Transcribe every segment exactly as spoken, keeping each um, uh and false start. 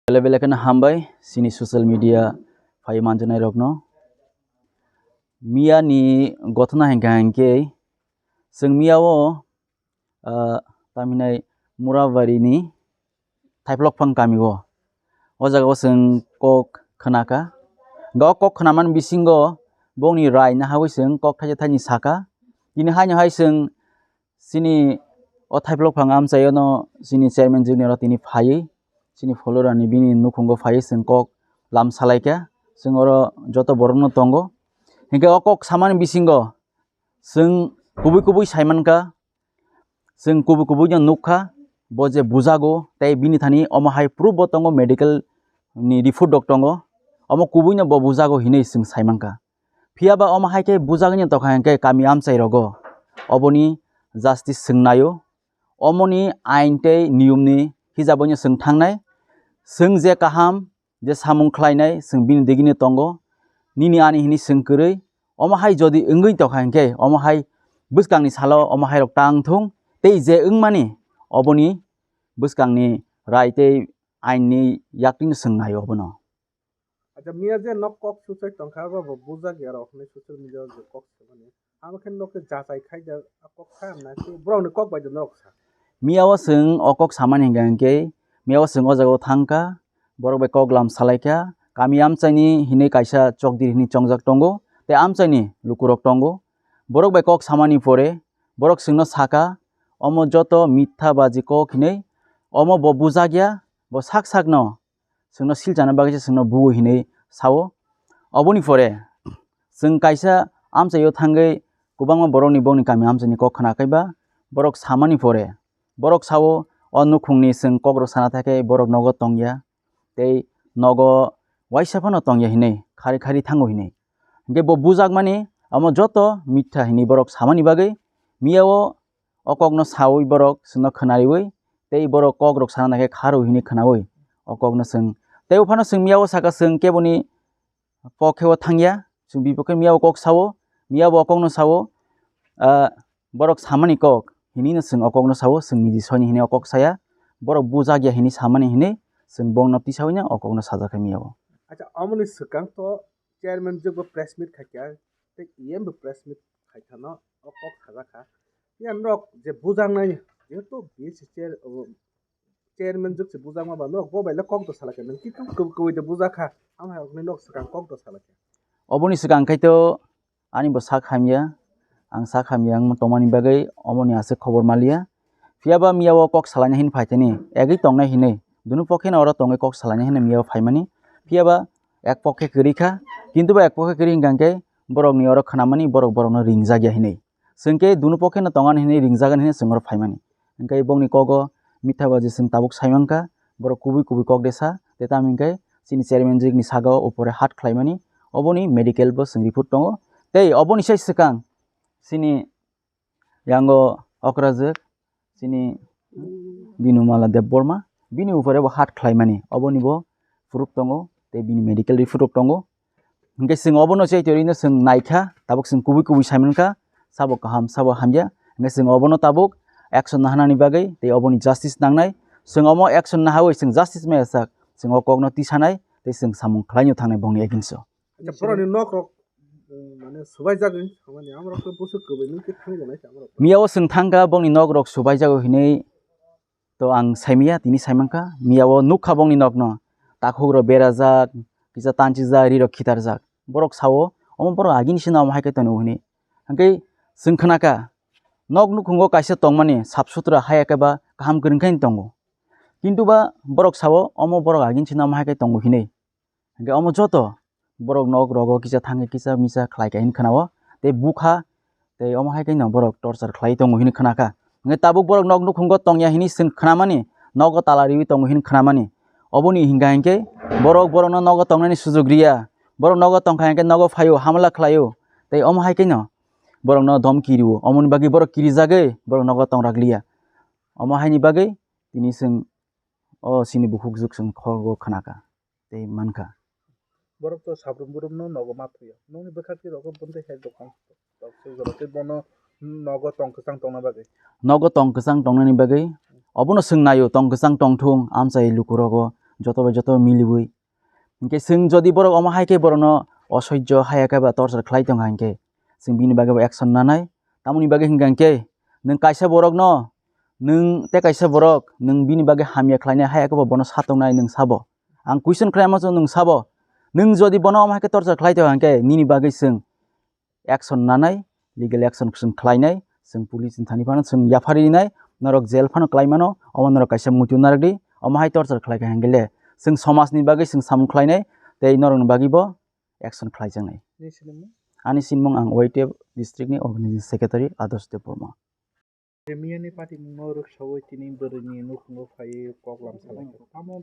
Belai belai kheno hambai chini social media phai manjaknai rokno. Miya ni gothona hinkha hinkhe chwng miya o, ah, tamhinai Murabari ni Thaiplokphang kami o. O jaga o chwng kok khwnakha. Ga o kok khwnamani bisingo bongni rai nahawi chwng kok thaisa thaini sakha. Tini haino hai chwng chini o Thaiplokphang amchaio no chini chairman jwkni oro tini phaiwi chini follower rani bini nukhungo phaiwi chwng kok lam salaikha. Chwng oro joto borokno tongo. Hinkhe o kok samani bisingo chwng kubui kubui saimankha, chwng kubui kubui no nukha, bo je bujago tei bini thani omo hai proof bo tongo, medical ni report rok tongo, omo kubui no bo bujago hinwi chwng saimankha. Phiya ba omo hai khe bujagwino tongkha hinkhe kami amchai rogo oboni justice chwng naio, omoni ain tei niyomni hijabano chwng thangnai, chwng je kaham je samung khlainai chwng bini digini tongo, nini ani hini chwng kwrwi. Omo hai jodi wngwi tongkha hinkhe omo hai bwskangni salo omo hai rok tang thung tei je wngmani oboni bwskangni rai tei ain ni yaktwino chwng naio obono. Acha, miya je nok kok suchai tongkha, abo bo bujak ya rok hinwi social media o je kok samani. Abo khe nok khe jachai khai da, a kok kha na khe borok ni kok bai da norok sa. Miya o chwng o kok samani hinkha hinkhe, miya o chwng o jaga o thangkha, borok bai kok lam salaikha, kami amchaini hinwi kaisa chokdiri hinwi chongjak tongo, tei amchaini lukurok tongo. Borok bai kok samani pore, borok chwngno saka, omo joto mitha baji kok hinwi, omo bo bujak ya, bo sak sakno chwngno silchana bagwi se chwngno buo hinwi sao. Oboni pore chwng kaisa amchaio thangwi kwbangma borokni bongni kami amchaini kok khna kaiba borok samani pore borok sao, o nukhungni chwng kokrok sana thakhe borok nogo tongya tei nogo waisa phano tongya hinwi khari khari thango hinwi. Hinkhe bo bujakmani omo joto mitha hinwi borok samani bagwi miya o o kokno sawi borok chwngno khwnariwi tei borok kokrok sana naikhe kharwi hinwi khwnawi o kokno chwng. Tei uphano chwng miya o saka chwng keboni pokhe o thangya, chwng bipokhe miya o kok sao, miya bo o kokno sao, ah, borok samani kok hinwi no chwng o kokno sao, chwng niji soini hinwi o kok saya, borok bujakya hinwi samani hinwi chwng bongno tisawino o kokno sajakha miya o. Acha, omoni swkang to chairman jwkbo press meet khaikha, tei E M bo press meet khaikha no, o kok sajakha. Phiya norok je bujaknai, jehetu B S C chair, o, chairman jwk se bujakma ba norok bo bai le kok do salakha, nwng kitu kw-, kwbwi de bujakha, amo hai rokni norok swkang kok do salakha. Oboni swkang khai to ani bo sak hamya, ang sak hamya wngma tongmani bagwi omoni aswk khobor maliya. Phiya ba miya o kok salaina hinwi phaithani, egwi tongnai hinwi, dunu pokhe no oro tongwi kok salaina hinwi miya o phaimani. Phiya ba ek pokhe kwrwi kha, kintu ba ek pokhe kwrwi hwnkha hwnkhe borokni oro khwnamani, borok borokno ringjakya hinwi. Chwng khe dunu pokhe no tongani hinwi ringjagan hinwi chwng oro phaimani. Hwnkhe bongni kogo mitha baji chwng tabuk saimankha, borok kubui kubui kok de sa, tei tamo hwnkhe chini chairman jwkni saka o upore hat khlaimani, oboni medical bo chwng report tongo. Tei oboni sai swkang chini yango okrajwk chini Dinumala Debbarma, bini upore bo hat khlaimani, oboni bo proof tongo, tei bini medical report rok tongo. Hwnkhe chwng obono chaitorino chwng naikha, tabuk chwng kubui kubui saimankha, sabo kaham, sabo hamya. Hwnkhe chwng obono tabuk action nahanani bagwi tei oboni justice nangnai. Chwng omo action nahawi chwng justice maya sak, chwng o kokno tisanai tei chwng samung khlaino thangnai bongni against o. Acha, borokni nok rok, um, mane subaijagwi, hamani amrok to busuk kwbwi nung khe thangwi tongnai se amrok. Miya o chwng thangkha bongni nok rok subaijago hinwi to ang saimaya, tini saimankha. Miya o nukha bongni nokno, takhuk rok berajak, kisa tanchijak, ri rok khitarjak. Borok sao, omo borok agini sino omo hai khe tongo hinwi. Hwnkhe chwng khnakha, nok nukhungo kaisa tongmani sap sutra haya khe ba kaham kwrwng khe tongo. Kintu ba borok sao, omo borok agini sino omo hai khe tongo hinwi. Hwnkhe omo joto borok nok rogo kisa thangwi kisa misa khlai kha hinwi khna-o, tei bukha tei omo hai khe no borok torchar khlai tongo hinwi khna kha. Hwnkhe tabuk borok nok nukhungo tongya hinwi chwng khnamani, nogo tala riwi tongo hinwi khnamani. Oboni hwnkha hinkhe borok borokno nogo tongnani sujuk riya, borok nogo tongkha hinkhe nogo phaio, hamla khlaio, tei omo hai khe no borokno domki rio, omoni bagwi borok kirijagwi borok nogo tongrak liya. Omo haini bagwi tini chwng o chini bukhuk juk chwng khorgo khna kha tei man kha. Borok to sabrum brum no nogo ma thuya. Nokni bwkha twi rogo bwndwi hai dokan tok se jora tei bono nogo tong kwchang tongna bagwi. Nogo tong kwchang tongnani bagwi obono chwng naio, tong kwchang tong thung, amchai luku rogo joto bai joto miliwi. Hinkhe chwng jodi borok omo hai khe borokno osoijjo haya khe ba torture khlai tongkha hinkhe, chwng bini bagwi bo action nanai. Tamoni bagwi hinkha hinkhe nwng kaisa borokno, nwng tei kaisa borok nwng bini bagwi hamya khlainai haya khe bo bono sa tongnai nwng sabo. Ang question khlaima chwng nwng sabo. Nwng jodi bono omo hai khe torture khlai tongkha hinkhe nini bagwi chwng action nanai, legal action chwng khlainai, chwng police ni thani phano chwng yaphar rinai, norok jail phano khlaimano, omo norok kaisa muitu narwkdi, omo hai torture khlaikha hinkhe le chwng somajni bagwi chwng samung khlainai, tei norokni bagwi bo action khlaijaknai. Nini sinimung? Ani sinimung ang Y T F district ni organizing secretary Adarsh Debbarma. Miyani patimungno rwksaui tini bwrwini nukhungo phaiwi kok lamsalaikha. Tamo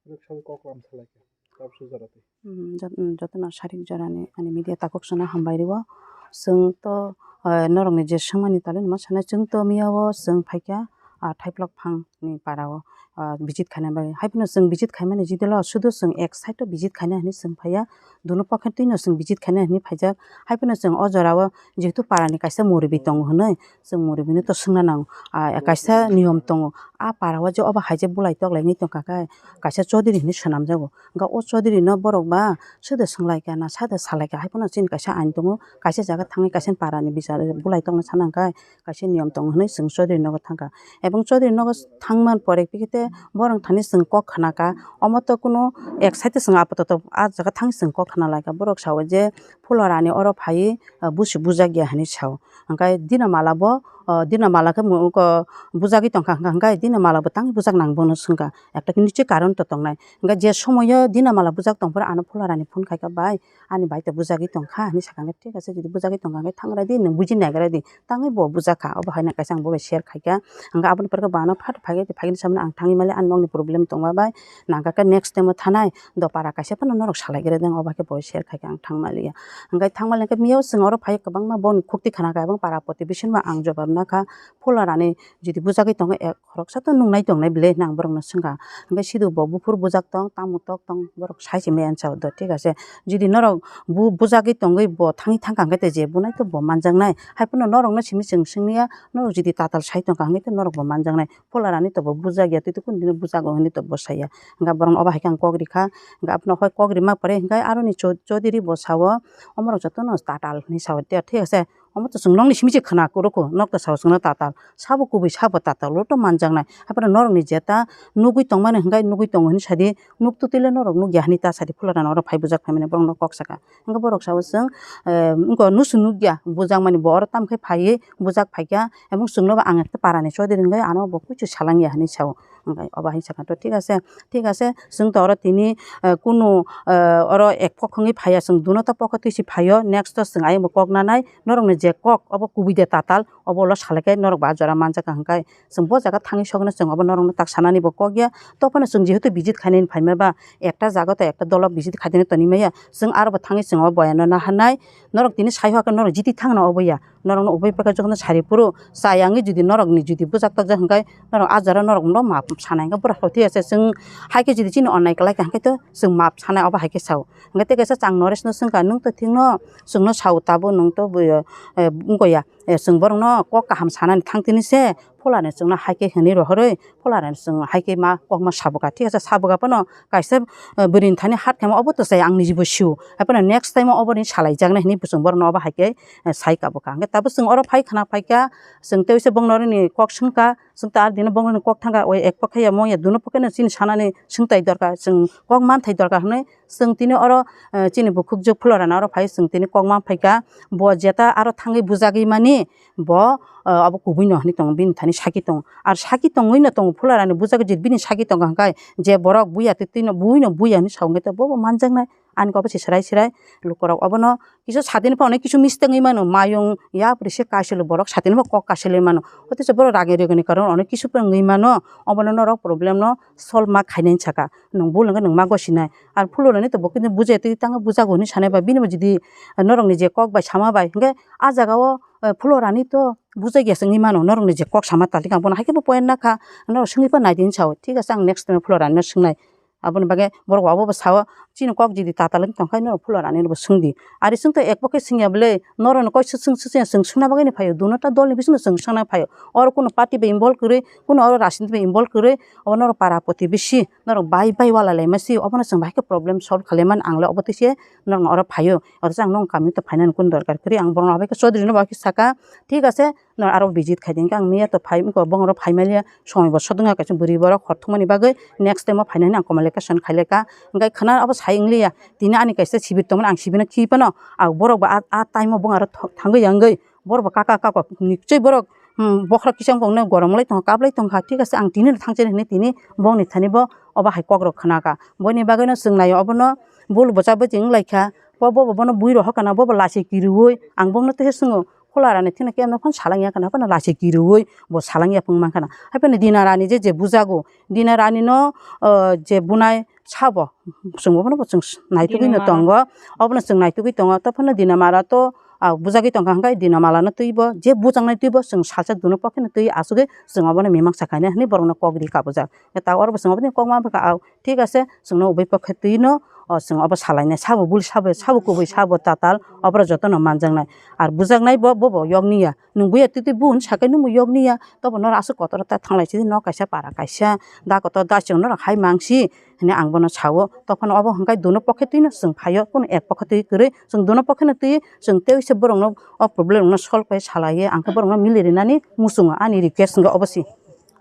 rwksaui kok lamsalaikha. Tabuk sujarato. Hmm, jot-, hmm, jotono sarik jorani ani media takhuk sano hambai rwo. Chwng to, eh, norokni je swngmani tale nima sanai, chwng to miyao chwng phaikha, ah, Thaiplok phangni parao, ah, visit khaina bagwi. Haiphano chwng visit khaimani jidilo sudu chwng ek side o visit khaina hinwi chwng phaiya, duno pokhe twino chwng visit khaina hinwi phaijak. Haiphano chwng o jorao jehetu parani kaisa muribi tongo hinwi, chwng muribino to swngna nango. Ah, kaisa niyom tongo. A parao je obo hai je bulai toklaini tongkha khe, kaisa chaudhary hinwi swnamjago. Hwnkhe o chaudhary no borok ba sode swnglaikha na sade salaikha, haiphano chini kaisa ain tongo, kaisa jaga thangwi kaisa parani bichar bulai tongna sana hwnkhe kaisa niyom tongo hinwi chwng chaudhary nogo thangkha. Ebong chaudhary nogo thangman pore phikhe borok thani chwng kok khnakha, omo to kunu ek side chwng apatoto a jaga thangwi chwng kok khna laikha. Borok sao je Phularani oro phaiwi, ah, busi bujakya hinwi sao. Hwnkhe Dinamala bo, ah, Dinamala khe mo-, ko bujagwi tongkha hwnkha, hwnkhe Dinamala bo tang bujak nang bono swngkha. Ekta khe niche karon to tongnai. Hwnkhe je somoio Dinamala bujak tongphuru ano Phularani phone khaikha, "Bai, ani bai to bujagwi tongkha," hinwi sakha. Hwnkhe, "Thik ase, jodi bujagwi tongkha, hwnkhe thangra di, nwng buji nagra di." Tangwi bo bujakha, obo haino kaisa ang bobai share khaikha. Hwnkhe aboni pore khe bo ano phat phaikhe, phaikhe samani ang thangwi mali, ani nokni problem tongma bai, nangkha khe next time o thanai, dopara kaisa phano norok salai gra deng, obo khe bo share khaikha ang thangmaliya. Hwnkhe thangmali hwnkhe miyao chwng oro phai kwbangma boni khukti khna kha, ebong para protibeshin bo ang jobab nakha, Phularani jodi bujagwi tongo, ek khoroksa to nungnai tongnai bele hinwi ang borokno swngkha. Hwnkhe sidu bo buphuru bujak tong, tamo tok tong, borok sai se maya ansa do, thik ase. Jodi norok bu-, bujagwi tongwi bo thangwi thangkha hwnkhe je bunai to bo manjaknai. Haiphano norokno simi chwng swngya, norok jodi tatal sai tongkha hwnkhe to norok bo manjaknai. Phularani to bo bujakya, twi to kunu dino bujago hinwi to bo saya. Hwnkhe borokno obo hai khe ang kok rikha. Hwnkhe abono hoi kok rima pore hwnkhe aroni chou-, chaudhary bo sao, omorok jotono tatal hinwi sao, thik ase. Omo to chwng nokni simi se khna kuro kho, nok to sao chwngno tatal. Sabo kubui sabo tatal, o to manjaknai. Haiphano norokni jeta nugwi tongmani hwnkhe nugwi tongo hinwi sadi, nuk twtwi le norok nukya hinwi ta sadi, Phularano oro phai bujak phaimani borokno kok saka. Hwnkhe borok sao chwng, eh, wngkha nusu nukya, bujakmani bo oro tamo khe phaiwi bujak phaikha, ebong chwngno bo ang ekta parani chaudhary hwnkhe ano bo kuichu salangya hinwi sao. Hwnkhe obo hai sakha to, thik ase, thik ase, chwng to oro tini, eh, kunu, eh, oro ek pokha wngwi phaiya, chwng duno ta pokha twisi phaio, next o chwng ayang bo kok nanai, norokni je kok obo kubui de tatal, obo ulo salai khe norok bo a jora manjakha hwnkhe, chwng bo jaga thangwi sokno chwng obo norokno tak sanani bo kok ya, tophano chwng jehetu visit khainani phaima ba, ekta jaga to ekta dolo visit khaidini toni maya, chwng aro bo thangwi chwng obo boyano naharnai, norok tini sai hokhe norok jiti thangno obo ya. Norokno ubui pekha jokhno sari phuru chayangwi jodi norokni jodi bujak tokjak hwnkhe norok a jora norokno map sana hwnkhe borok thwi ase chwng hai khe jodi chini onnai kwlai kha hwnkhe to chwng map sanai obo hai khe sao. Hwnkhe tei kaisa chwng Noreshno swngkha, "Nwng to thikno chwngno sao tabuk nwng to bui, eh, wngkha ya, eh, chwng borokno kok kaham sanani thang tini se Phularani chwngno hai khe hwnwi rohorwi Phularani chwng hai khe ma kokma sabukha." Thik ase, sabukha phano kaisa, eh, bwrwini thani hat khaima obo to chaya ang nijibo sio. Haiphano next time o oboni salaijaknai hwnwi bo chwng borokno obo hai khe, eh, sai kabukha. Hwnkhe tabuk chwng oro phai khna phaikha, chwng tei uaisa bongno rwni kok swngkha, chwng ta ar dino bongno rwni kok thangkha, oi ek pokhe ya mong ya duno pokhe no chini sanani swngtai dorkar, chwng kok manthai dorkar hwnwi chwng tini oro, eh, chini bukhukjwk Phularano oro phai chwng tini kok man phaikha, bo jeta aro thangwi bujagwi mani bo, eh, abo kubui no hwnwi tongo, bini thani saki tongo. Ar saki tongwi no tongo, Phularani bujagwi je bini saki tongo hwnkhe je borok buya twi twi no buino buya hwnwi sa hwnkhe to bo bo manjaknai. Ani kok bo se serai serai lukurok obono kisa satini pha onek kisu mistake wngwi mano, mayung yapri se kaisilo borok satini pha kok kaisilwi mano. Otherwise borok ragni rwgni karon onek kisu pha wngwi mano, obono norok problem no solve ma khainani saka. Nwng bul hwnkhe nwng ma gosinai. Ar Phularani to bo khe bujai twi tangwi bujago hwnwi sanai ba bini bo jodi norokni je kok bai sama bai hwnkhe a jagao, eh, Phularani to bujai ya se wngwi mano, norokni je kok sama tali kha bono hai khe bo point nakha, norok swngwi pha naidi hinwi sao. Thik ase, ang next time Phularani no swngnai. Aboni bagwi borok abo bo sao, chini kok jidi tatal wng tongkha, norok phulo rani bo swngdi. Ari chwng to ek pokhe swngya bwle, norok no koi swk swng swk swngya, chwng swngna bagwi no phaio, duno ta dol ni bisingo chwng swngna phaio. Oro kuno party bai involve kwrwi, kuno oro rajniti bai involve kwrwi, obo norok para protibesi, norok bai bai wala lai masi, obono chwng bahai khe problem solve khlai man ang le obo twi se norok no oro phaio. Oro chwng nong kami to phainani kun dorkar kwrwi, ang bono abo khe Chaudhary no bai khe saka, thik ase, no aro visit khai di, hwnkhe ang miya to phai, wngkha bongoro phai maliya, somoi bo sodwng ya, kaisa bwrwi borok hor thumani bagwi, next time o phainani ang communication khai lekha, hwnkhe khwna abo sai wngliya, tini ani kaisa sibir tongmani ang sibirno khi phano, ang borok bo a, a time o bongaro tho-, thangwi ya wngwi, borok bo kaka kako nikchwi borok, hmm, bokhorok kisa wngkha hwnwi goromlai tongkha, kaplai tongkha, thik ase, ang tini no thangchini hwnwi tini bongni thani bo obo hai kokrok khwnakha, boini bagwino chwng naio obono bul bwcha bwtwi wnglaikha, bo, bo, bo, bono bui rok hokkha na, bo, bo lachi kiriui, ang bongno teisa swngo, Khola rani thina khe ano phano salang ya khana, phano lachi kiriui bo salang ya phung man khana. Hai phano Dina Rani je, je bujago, Dina Rani no, o, je bunai sabo, chwng bo phano bo chwng naitugwi no tongo, obono chwng naitugwi tongo, to phano Dina Mara to, a, bujagwi tongkha, hwnkhe Dina Mala no twi bo, je bujaknai twi bo chwng salsa duno pokhe no twi asugwi chwng obono mimang sakhaina hwnwi borok no kok ri kabujak. Ta oro bo chwng obono kok ma bwkha, a, Thik ase, chwngno ubai pokhe twi no, o, chwng obo salainai, sabo bul, sabo, sabo kubui, sabo tatal, oborok jotono manjaknai. Ar bujaknai bo, bo, bo yokni ya. Nwng buya twi twi bun sakai nwngbo yokni ya. Tobo norok aswk kotor ta thanglai sidi, nok kaisa para kaisa, da kotor da chwng norok hai mangsi, hwnwi ang bono sao. Tophano obo hwnkhai duno pokhe twi no chwng phaio, kunu ek pokhe twi kwrwi. Chwng duno pokhe no twi, chwng tei se borokno o problem rokno solve khai salaiwi, ang khe borokno mili rinani muchungo, ani request hwnkhe obo se.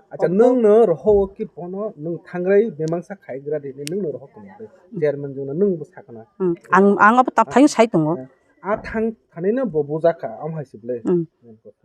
Acha, nwng no rohor o ki bono nwng thangrai mimangsa khaigra di, nwng no rohor tong di. Chairman jwng no nwng bo sakna. Hmm. Ang, ang abo ta phaiyung sai tongo. A thang thani no bo bujak kha, am hai se ble. Hmm.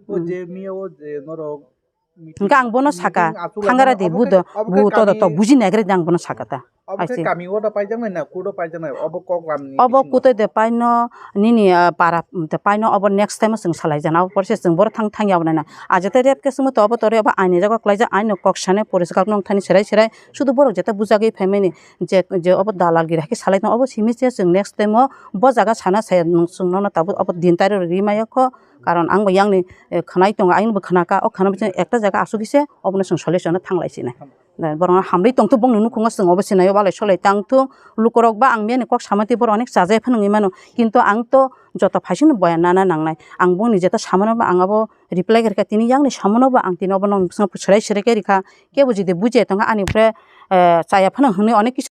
O je miya o je norok meeting, hwnkhe ang bono saka, meeting achuk thangara laijak, di, abo bu khe, do, abo bu khe to, do, to, kami buji naigra di, ang bono saka ta. Obo khe kami o da paijaknai na, court o paijaknai, obo kok lamni bisingo? Obo kutui de paino, nini, ah, para de paino, obo next time o chwng salai jana, obo porse chwng boro thang thang ya obo nai na. Aja tei rape case wngma to obo tore, obo aini jaga kwlaijak, aino kok sanai, police kok nong thani serai serai, sudu borok jeta bujagwi phaimani, je, je obo dalal gira khe salai tong, obo simi se chwng next time o bo jaga sana saya nwng chwng nono tabuk obo din tarik rw ri maya kho, karon ang bo yang ni, eh, khwnai tongo, ayang bo khwnaka, o khwna bising ekta jaga asugwi se obono chwng solution o thanglai sinai. Da, borok no hamri tongthok, bongni nukhungo chwng obo sinai, walai solai tangthok. Lukurok ba ang miyani kok sama twi borok onek chajai phano wngwi mano, kintu ang to joto phaisingno boya nana nangnai. Ang bongni jeta samano ba ang abo reply khe rwkha, tini yakni samano ba ang tini obono bwskango swrai swrai khe rwkha. Kebo jodi bujiya tongkha ani upre, eh, chaya phano hwnwi onek kisu